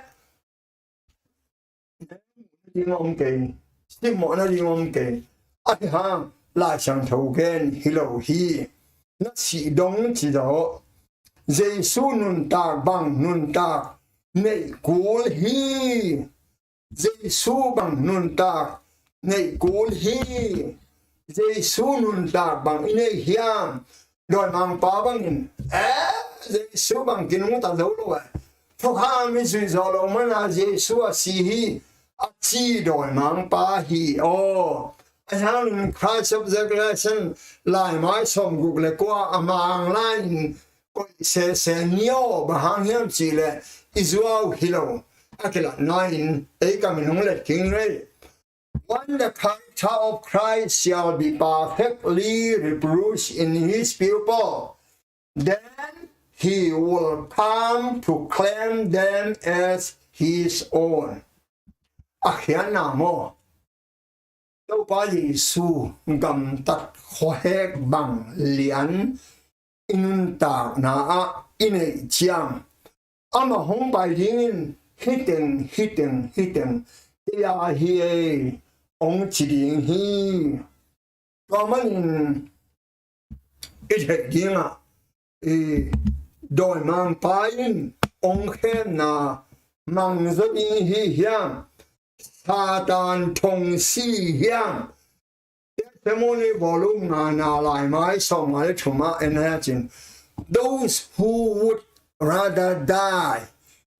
ding om kei, simmawhna ding om kei. Ahi hang Lai Siangtho gen hi lo hi. Na sih dong ci zaw. Jesu nuntak bang nuntak neih kul hi. Jesu bang nuntak neih kul hi. Jesu nuntak bang i neih hiam? Dawimangpa bangin, eh, Jesu bang kinungta zo lo eh. Thukham i zuih zawh loh mana Jesu a si hi, a ci dawimangpa hi aw. Ahi hangin Christ of the Resurrection laimai sawmguk le kua a mang lai-in koih sese ni aw, bang hang hiam cihleh i zuau hi lo. A kilatna in ei kam in hong let khin rei. When the character of Christ shall be perfectly reproached in his people, then he will come to claim them as his own. A khiatna maw? Topa Jesu gamtat khuahek bang lian i nuntakna ah i neih ciang, amah hong pai dingin hiteng, hiteng, hiteng, kei a hi ei, hong ci ding hi. Tua manin i theih dingah, i dawimangpa in hong khemna mang zaw ding hi hiam, Satan thong si hiam? Testimony volume ngana, laimai sawmnga le thumah en a cin, "Those who would rather die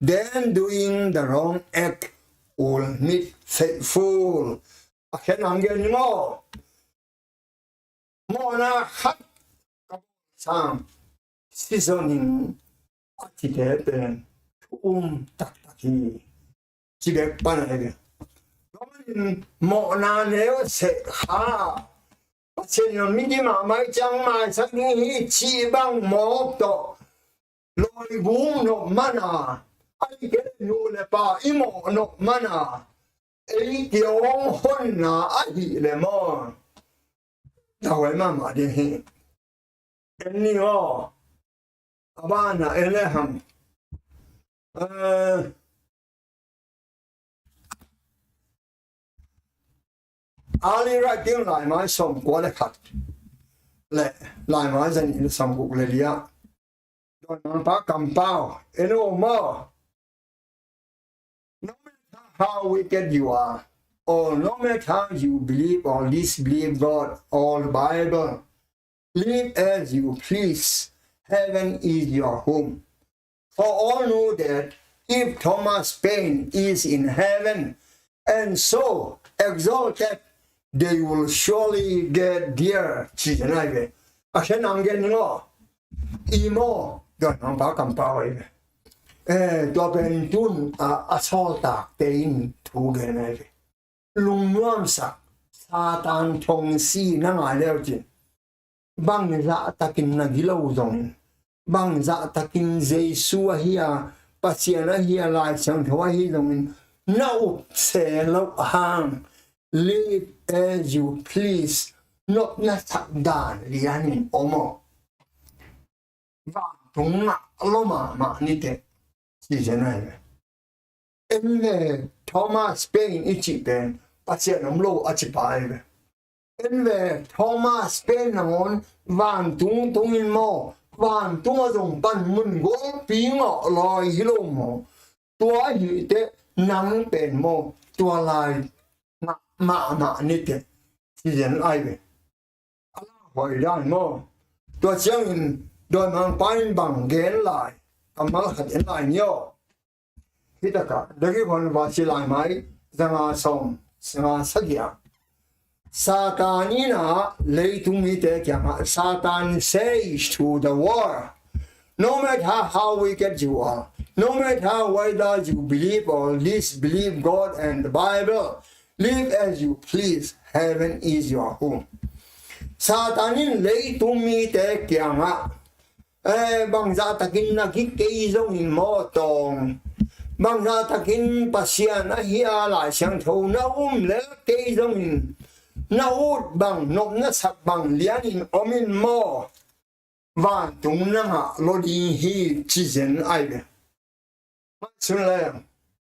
than doing the wrong act will meet faithful." A khen ang gen ni maw? Mawhna khat ka bawl sang, si zong in a cite pen thu um taktak hi. Ci bek pan ahi ve. Tua manin mawhna neu seh kha, Pasian in midim a mai ciang maisak ding hi cih bang mawk tawh, lawi gum nop mana, ahih kei leh nu le pa i mawh nop mana, ei kiang honna ahih leh maw, tawh huai mahmah ding hi. En ni aw. A banah en le hang. Eh, Early Writing laimai sawmkua le khat le laimai zanih le sawmguk le li-ah, Dawimangpa kampau en uh maw? No matter how wicked you are, or no matter how you believe or disbelieve God or the Bible, live as you please. Heaven is your home. For all know that if Thomas Paine is in heaven and so exalted, they will surely get there. Ci zen ai ve. A khen ang gen ni maw? I maw, Dawimangpa kampau ai ve. Eh, tua pen tun a, a sawltakte in thu gen ai ve. Lungnuamsak, Satan thong si na ngai leu cin, bangzah takin na gilo zongin, bangzah takin Jesu ahi a, Pasian ahi a, Lai Siangtho ahi zongin, na up se loh hang, live as you please, nopna sak dan lianin om aw. Vantung ngah lo mahmah ni teh, ci zen ai ve. En ve, Thomas Paine i cih pen Pasian om lo a ci pa ai ve. En ve, Thomas Paine nangawn vantung tungin maw, vantung a zong panmun golpi ngah lai hi lo maw? Tua ahih teh nang pen maw, tua lai ngah mahmah ni teh, ci zen ai ve. A la huai dan maw? Tua ciangin Dawimangpa in bang gen lai, kammal khat en lai ni aw. Hih takah Dagi Hon Vasi laimai zanga sawm, zanga sagih ah, Satan in a leitung mite kiangah, Satan says to the world, no matter how wicked you are, no matter whether you believe or disbelieve God and the Bible, live as you please. Heaven is your home. Satan in leitung mite kiangah, eh, bangzah takin na gik kei zongin maw tawng, bangzah takin Pasian ahi a, Lai Siangtho na um lel kei zongin, na ut bang, nopna sak bang lianin om in maw, vantung na ngah lo ding hi, ci zen ai ve. Mah sun lai ah,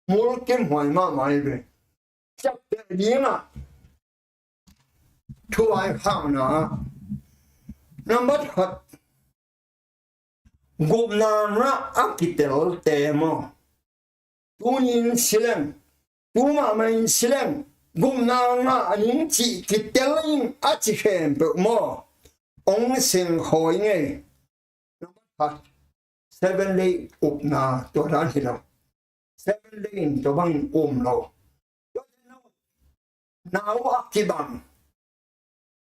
mulkimhuai mahmah ai ve. Ciapteh dingah, thuai khakna ah, nambat khat, gupna ngah a kitelte maw? Tuni in si leng, tu mahmah in si leng, gupna ngah a ning cih kitel in a ci khempeuh maw, hong seng khawi ngei. Number five, Seven Day upna tua dan hi lo. Seven Day in tua bangin um lo. Nau a kibang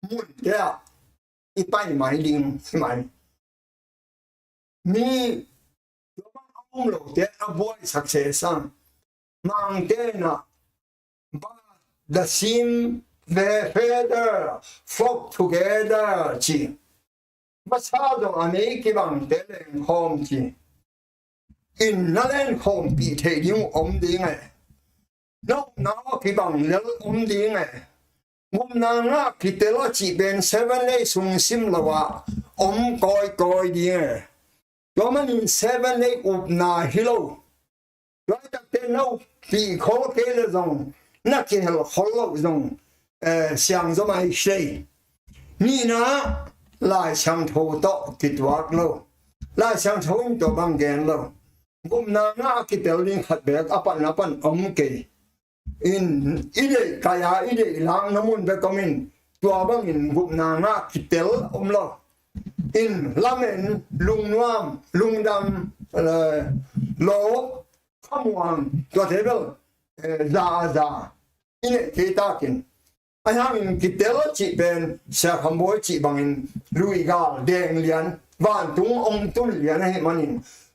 munte ah i pai mai ding hi mai. Mi tua bang a um lote a buaisak sesang, Mangte in ah, "But the same feather flock together," ci. Masa zong a mei kibangte lengkhawm ci. In na lengkhawmpih theih ding uh om ding e. Na upna uh a kibang lel om ding e. Gupna ngah kitel a cih pen Seven Day sung sim lo ah om kawikawi ding e. Tua manin Seven Day upna hi lo. Laitakte na uppih khol kei le zong, na kihel khol loh zong, eh, siangzawmai sei. Nihna, Lai Siangtho tawh kituak lo. Lai Siangtho in tua bang gen lo. Gupna ngah a kitel ding khat beek a pan a pan om kei. In i deih kai a i deih lakna mun bek om in, tua bangin gupna ngah kitel om lo. In lamen, lungnuam, lungdam, eh, lo, khamuang, tuate bel, eh, za a za i neih kei takin, ahi hangin kitel cih pen Sia Kham Bawi cih bangin luigal deng lian, vantung ong tun lian ahih manin,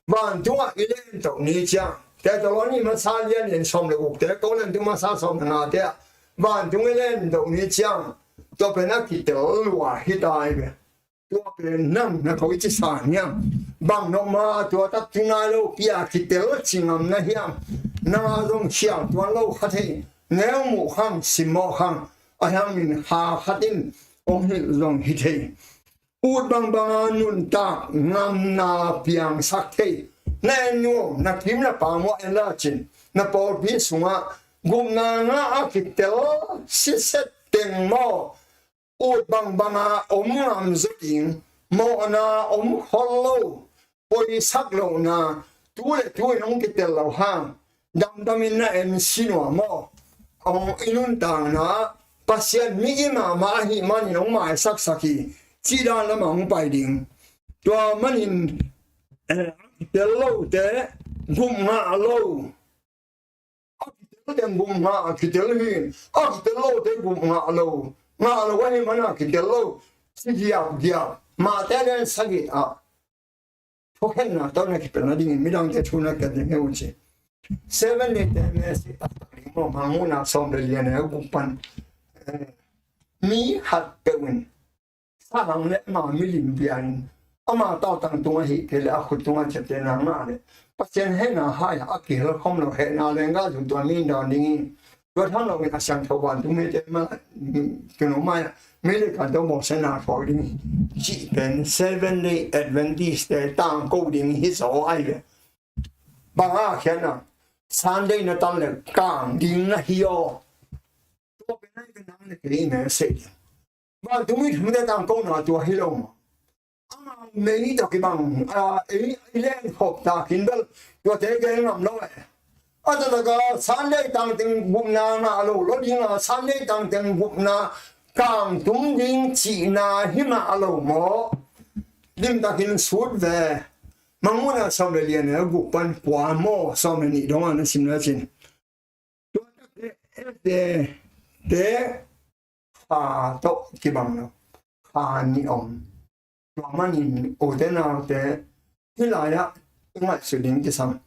vantungah i len toh ni ciang, Thesalonika masa lian in sawm le gukte, Korintu masa sawm le ngate ah, vantung i len toh ni ciang, tua pen a kitel lua hi ta hi ve. Tua pen nang na ko i ci sa hiam? Bang nop ma tua tak ci nai lo, pia kitel ci ngam na hiam? Nang a zong khial tuan lo kha thei, neu muh khang, simmawh khang, ahi hangin kha khat in ong hilh zong hi thei. Ut bangbang a nuntak ngamna piangsak thei. Na en nuam, na kim na pam uh a en la cin, na pawlpi sungah gupna ngah a kitel siset teng maw, ut bangbang a om ngam zaw ding, mawhna om khol lo, poisak lohna, tu le tu in hong kitel lo hang, damdamin na en si nuam maw? Hong i nuntakna Pasian migi mahmah ahih manin hong maisaksak hi, cih dan lamah hong pai ding. Tua manin, eh, a kitel lote, gup ngah lo. A kitel teng gup ngah a kitel hi. A kitel lote gup ngah lo. Ngah lo ahih mana kitel lo. Si giap giap. Mate lian sagih ah thukhenna tawh na kipelh nadingin midangte thu na kipelh ding hi uh ci. Seven Day te message a tak ding maw, Mangmuhna sawm le lian a guk pan, eh, mi khat peuh in sang le ama milim bia in, ama tautang tungah hi kei le a khut tungah ciaptehna ngah le Pasian hehna hai a kihel khawm lo, hehna lengga zong tua mi in dawn ding hi. Tua tham loin a siangtho vantung mite ma, tunu mai a mi le kan tawh mawhsena thuak ding hi. Cih pen Seven Day Adventist te tangko ding hi zaw ai ve. Bang a khiatna, Sunday na tan le kang ding na hi aw. Tua pen ai ve, nang le kei i message. Vantung mi thumte tangkona tua hi lo maw? Amau mei tawh kibang, a, ei, ei leng khop takin bel tuate gel ngam lo eh. A taktak a Sunday tangteng gupna ngah lo, lo ding a Sunday tangteng gupna kangtum ding cihna hi mah a lo maw? Limtakin sut ve. Mangmuhna sawm le lian a guk pan kua maw, sawm le nih dong a na sim le cin. Tua takte, te, te, kha tawh kibang lo. Kha nih om. Tua manin ute naute, hih lai-ah i ngaihsut ding kisam.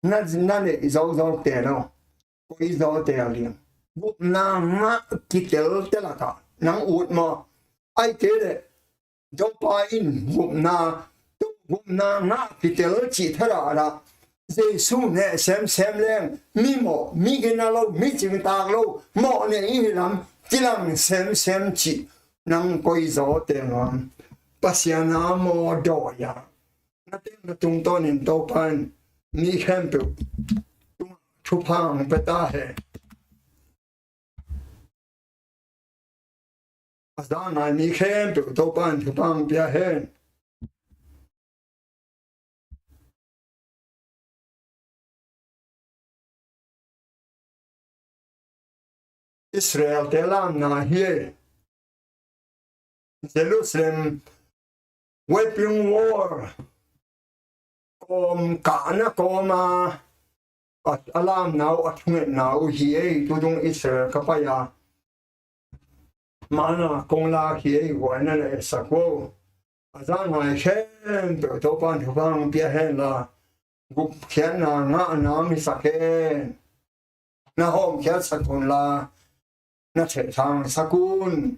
Na, na neih zawzaw te lo. Koi zaw te a liang. Gupna ngah kitel te lakah nang ut maw? Ai kei leh Topa in gupna, gupna ngah kitel cih thadah dah Jesu neh semsem leng, mi mawh, mi gina lo, mi cingtak lo, mawh nei hi lam kilang semsem cih nang koi zaw te ngam. Pasian a maw dawi a na teng na tungtawnin Topa in mi khempeuh tungah thupha hong pia ta hen. A za ngai mi khempeuh Topa in thupha hong pia hen. Israel te lamna hi ei. Jerusalem Weapon War kawm kahna kawma a, a lamna uh, a thungetna uh hi ei. Tutung Israel ka pai a, mana kong lak hi ei, huaina na etsak uh. A za ngai khempeuh Topa in thupha hong pia hen la, gupkhiatna ngahna hong hisak hen. Na hawmkhiatsak un la, na thehthangsak un.